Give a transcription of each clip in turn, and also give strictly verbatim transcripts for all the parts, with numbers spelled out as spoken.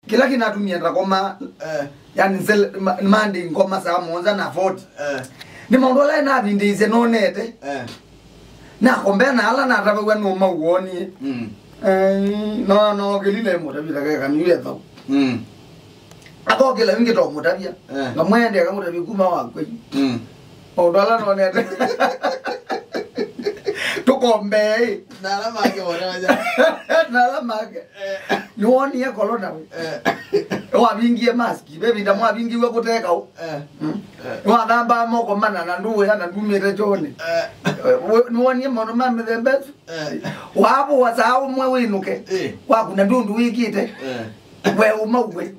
Kĩla kĩnatumie ndakoma, eh, yani, sel-, ma-, Monday ngoma saa mũonza na forty. Eh. Nĩ maũndũ ala navindĩĩsye nonete. Eh. Nakombea na ala natavaw'a nũmau wonie. Mm. Eh, no, no, kĩlile mũtavya keka nĩwethau. Mm. Akokĩla wingĩ to mũtavya. Eh. Ngamwendea kamũtavya kuma wakwa. Mm. Maũndũ ala nonete. Tũkombee. Na ala make wone waja. Na ala make. Eh. Nĩwonie corona we? Eh. Wavingie mask, ve vinda mwavingiwe kũteka u. Eh. Mm. Eh. Nĩwathambaa moko mana na ndũĩa na ndumĩte kyonĩ. Eh. We, nĩwonie maũndũ ma mĩthemba ĩsu? Eh. Wavũa saa ũmwe wĩnũke. Eh. Waku na ndũndũ wĩkĩte. Eh. We ũmau we.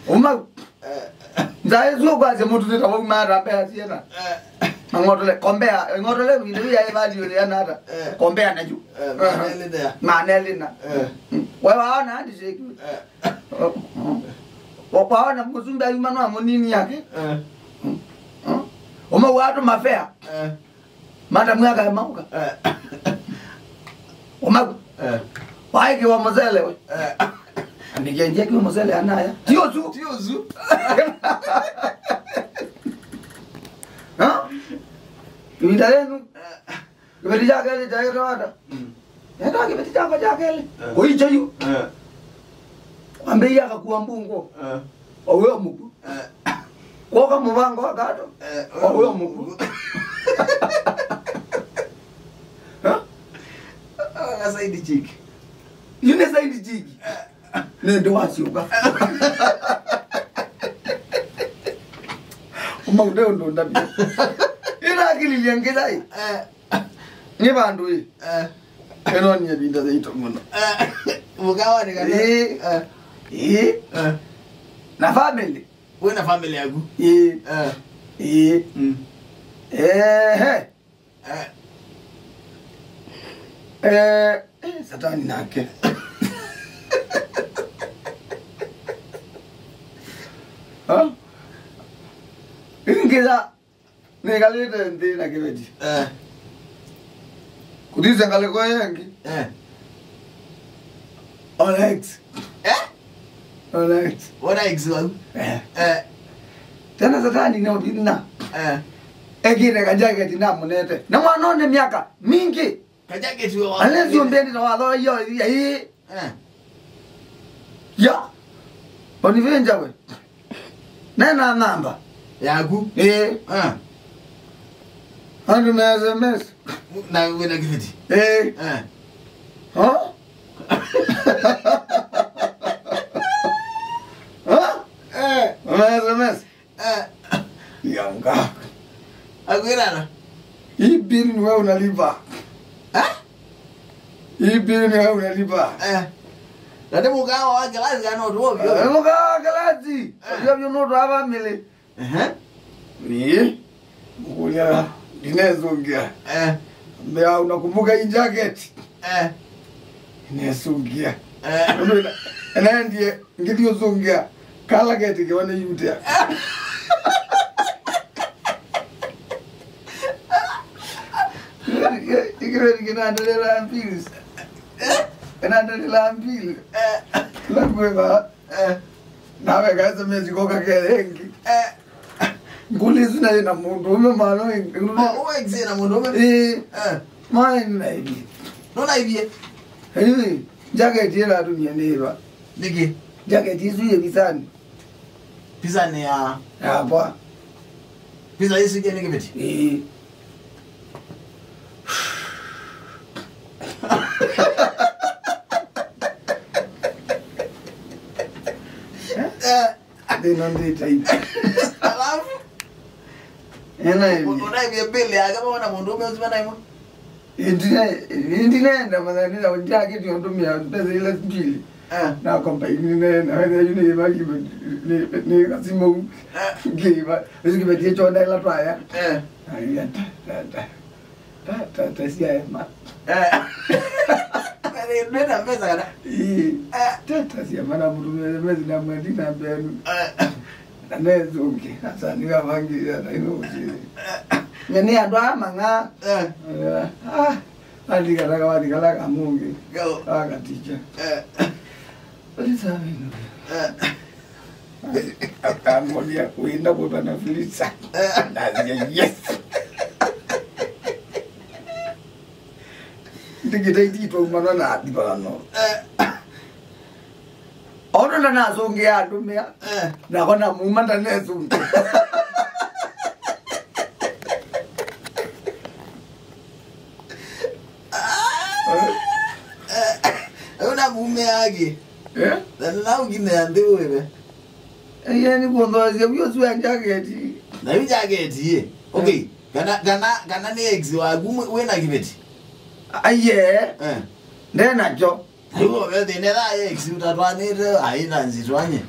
Ũmau. Eh. Nza ĩsu ũkwasya mũtu nĩ ta wauma ata mbea siena. Eh. Ang'otole, kombea, ng'otole, ĩvinda yu yaĩ value ĩana ata? Eh. Kombea nayu. Eh, manelina. Manelina. Eh. Mm. We waona handshake? Eh. Wa-, waona mũsumbĩ ayuma no mũnini yake? Eh. Mm. Mm. Ũmau watũ mafea. Eh. Mata mwaka ya mauka. Eh. Ũmau. Eh. Waĩkĩwa mũsele we. Eh. Andĩkĩnjie kĩu mũsele anaya. Ti ũsu. Ti ũsu. Ha? Ivinda yenu. Eh. Kĩveti kya kelĩ kyaĩtwa ata? Mm. Etawa kĩveti kyakwa kya kelĩ. Eh. Kũicha yu. Eh. Ambĩie akakua mbungo. Eh. O wĩo mũku. Eh. Kwoka mũvango wa kato. Eh, o wĩo mũku. Ha? Aka side chick. Yu nĩ side chick. Eh. Nĩ ndĩ wasyũka. Ũmaunde ũndũ ndavya. Ĩnakĩlilye ngĩthai. Eh. Nĩ vandũ ĩ. Eh. Ĩno nĩ ĩvinda yĩito mũno. Eh. Mũkawanĩ kana? Ĩĩ. Eh. Ĩĩ. Eh. Na family. Wĩ na family yaku? Ĩĩ. Eh. Ĩĩ. Mm. Ehe. Eh. Eh, eh, Satani nake. Ha? Ingĩtha nĩkalĩte nthĩ na kĩveti. Eh. Kũthisya ngalĩko ĩyo ĩngĩ. Eh. Ona ex. Eh? Ona ex. Ona ex wau? Eh. Eh. Tena Satani no thina. Eh. Ekĩte kajaketi namũnete. Na mwana one mĩaka mingĩ. Kajaketi wa. Unless you bend na watho yo, ya, ĩ. Eh. Ya. Onivenja we. Nena namba. Yaku? Eh. Ah. Andũ me S M S. Na wĩna kĩveti? Eh. Eh. Huh? Huh? Eh. Me S M S. Eh. Yanga. Akwĩra na? Hii bill ni wewe unalipa. Eh? Hii bill ni wewe unalipa. Eh. Na nĩ mũkawa wa kelasi kana ũndũ wovyo? Eh, mũkawa wa kelasi. Eh. Ovyo ovyo nũndũ wa family. Ehe. Ni. Mũkũlya ndinezũngĩa. Eh. Mbea unakumbuka hii jacket? Eh. Inesungia. Eh. Nũndũ ĩna-, ĩnaendie ngĩthi ũsungia kala ketĩkĩwa nĩ yutea. Ikĩveti kĩnandelelaa mbili. Kĩnandelelaa mbili. Eh. Kĩla kwĩva. Eh. Nawe ka S M S koka kele ĩngĩ. Eh. Nguli isu nayo na mũndũ ũme mano. Oh, uwe ex na mũndũ ũme? Eh. Eh. Mai naivie. No naivie? Eh, jacket ĩla atumia nĩva? Nĩkĩ? Jacket isu yĩ visani. Visani ya? Ya kwa. Visa isu nĩ kĩveti? Eh. Eh. Thĩna ndĩte ivi. Alafu? Ena ivi. Ũnaivie mbĩlĩ yake vamwe na mũndũ ũme ũsu mena imwe? Ĩndine-, ĩndinenda mathanĩla ndakĩtio ndũmĩa mbesa ila mbili. Eh. Nakomba ĩndinenda, wethe yu nĩ vali, nĩ, nĩ kasimũ. Eh. Ngĩva, ĩsu kĩvetie kyonda ĩla twaya. Eh. Aia, ta, ta, ta. Ta, ta, ta, siaema. Eh. Nĩna mbesa kana? Ii. Eh. Ta, ta, siaema na mũndũ mezi na mwendi na mbenu. Eh. Na nezũngĩ, asa nĩkavangĩĩa na ino ũsĩĩ. Eh. Nĩ andũ aa mang'aa. Eh. Eh, ah, athikalaga, wathikalaka mũngĩ. Go. Akaticha. Eh. What is happening? Eh. Akangolia kuenda kwa bana Felisa. Eh. Nasia, yes. Ndikitaititwa umana na athi vano. Eh. Ono ndanasũngĩa andũmĩa. Eh. Nako namuma ndanesũngĩa. Ũnamumĩaa kĩ? Eh? Na naũkinĩa nthĩ wĩve. Eye nĩ kũnthoesya wio sua jaketi. Na yu jaketi ĩ. Okay. Kana, kana, kana nĩ ex waku mwe- wĩna kĩveti? Aiye. Eh. Ndenakyo. Nĩw'o ve thĩna tha ex ũtatwanĩte aina nzitwanye.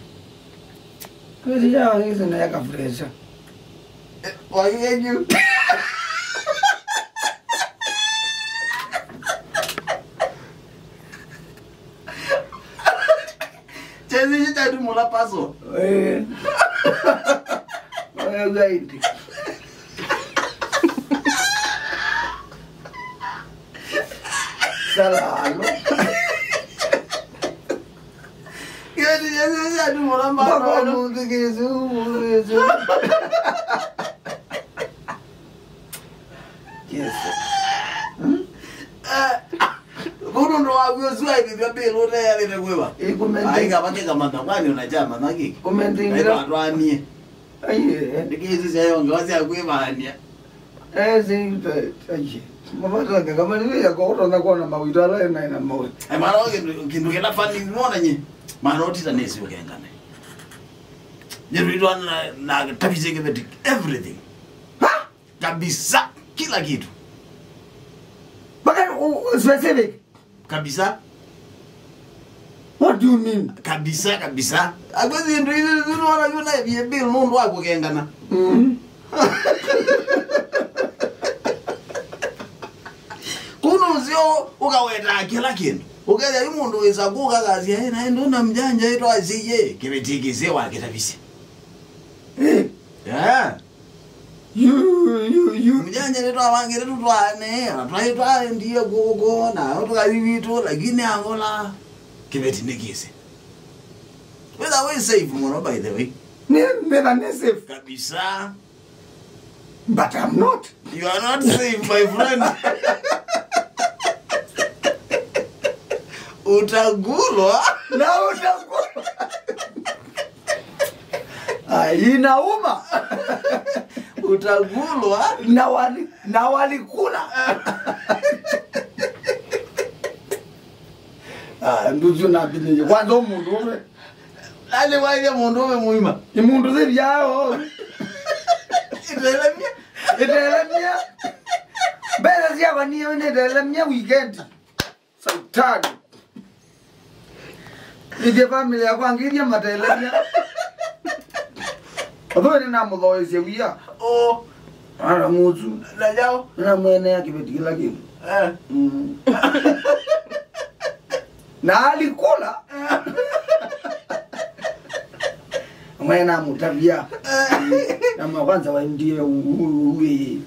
Kwĩsĩ ya wangĩsĩ na yakafresha. Wakikenyu. Chezi chitatu mula paso. Eh. Wewe zaidi. Salalo. Kĩveti kĩsĩ kĩatũmũla mbano. Mpaka ũmũnthĩ kĩsĩ, ũmũnthĩ kĩsĩ. Jesu. Hmm? Eh, kũu nũndũ wa w'o ũsu aĩvĩthw'a bill ũteanĩte kwĩva? Ĩkũmenti. Aika vake kamata kwani ona chama naki. Kũmenti ngira. Aitwa atwanie. Aiye. Ndikĩĩsĩ syayo ngewa sya kwĩvaania. Esi, aiye. Mavata nge kama ni ya kwa utonya kuona mawito ala ena ena mawe. E mara kĩndũ kĩndũ kĩla funny mwana nye. Mara otita nesi ũkengane. Nĩrwitwa na na tabize kĩveti everything. Ha? Kabisa kila kitu. Mpaka u- specific. Kabisa. What do you mean? Kabisa, kabisa. Akwezi ndu izi ndu wana yuna ye bill nundu wa kukengana. Mm. Kuno sio ukaweta kila kindu. Ukaya yu mundu wisa kuka kazi ya na ndo na mjanja yetu asiye kibetiki se wa kitabisi. Eh. Yeah. Yu, yu, yu. Mũnyanya nĩtwavangĩte tũtwaane, na twaĩ twaendie kũkũ, na tũkathi witũ, lakini angola kĩveti nĩkĩsĩ. Wĩtha wĩ safe mũno, by the way. Nĩ, nĩtha nĩ safe. Kabisa. But I'm not. You are not safe, my friend. Utagulwa. Na utagulwa. Ah, inauma. Utagulwa. Na wali, na walikula. Ah, nduzu na binye. Kwanza mũndũ ũme. Nani waile mũndũ ũme mũima? Nĩ mũndũ thĩ yao. Itelemia. Itelemia. Mbele sia vani nĩ telemia weekend. Saitani. Nĩtye family yakwa ngĩthya matelemya. Although nĩnamũthoesye wia. Oh. Ara ng'ũtu. Na yao. Nĩnamwenea kĩveti kĩla kĩndũ. Eh. Mm. Na alikula. Mwe namũtavya. Namwa kwanza waendie u- u- u- ĩ.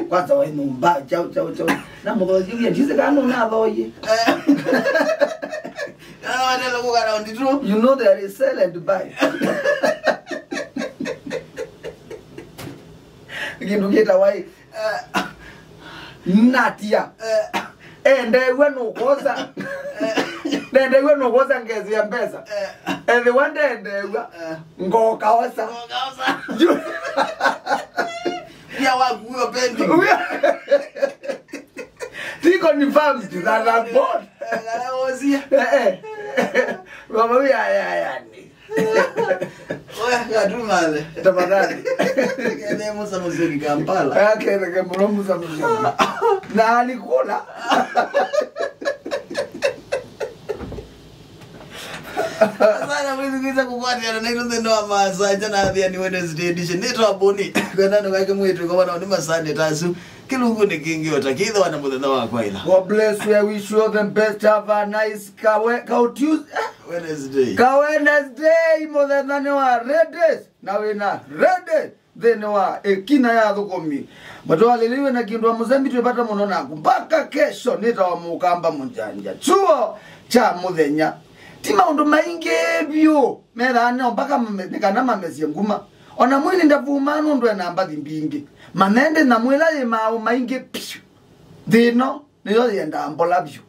Kwanza waĩ nyũmba chao chao chao. Namũthoyie ndisi kana ũnathoyie. Kana watela kũka round two. You know there is sell and buy. Kĩndũ kĩtawa ĩ, natia. Endeew'a nũkosa. Nendeew'a nũkosa ngesi ya mbesa. Ethĩwa ndendeew'a, ngokaosa. Ngokaosa. Ju- Pia wakuwa pending. Uya- Ti confirmed that I'm born. Kana wosia. Eh, eh. Mama, uya, ya, ya, ni. Oya, katumale. Tafadhali. Kene Musa Musyoki Kampala. Aketheke mũno Musa Musyoki. Na alikula. Sana mwĩthukĩĩsya kũkwatĩana naitũ nthĩnĩ wa Masanja na Athiani Wednesday edition. Nĩtwa Boni. Kwendani kwake mwĩtu kwa wana ni masande tasu. Kĩlungu nĩ kĩngĩ o ta kĩthwa na mũthenya wa kwaĩla. God bless you. I wish you all the best. Have a nice kawe, kau Tuesday. Wednesday. Ka Wednesday, mũthenyanĩ wa ready. Na wĩna ready nthĩnĩ wa ĩkina ya athũkũmi. Mũtwalĩlĩwe na kĩndũ wa mũsembi twĩ vata mũno naku. Mpaka kesho, nĩtawa Mũkamba Mũjanja. Chuo cha mũthenya. Ti maũndũ maingĩ vyũ methaa no mpaka mame- nĩ kana mamesye nguma. Ona mwini ndavumaa nũndũ ena mbathi mbingĩ. Manyende nyamũ ĩla yĩ maaũ maingĩ piũ nthĩ ĩno nĩyo yendaa mbola vyũ.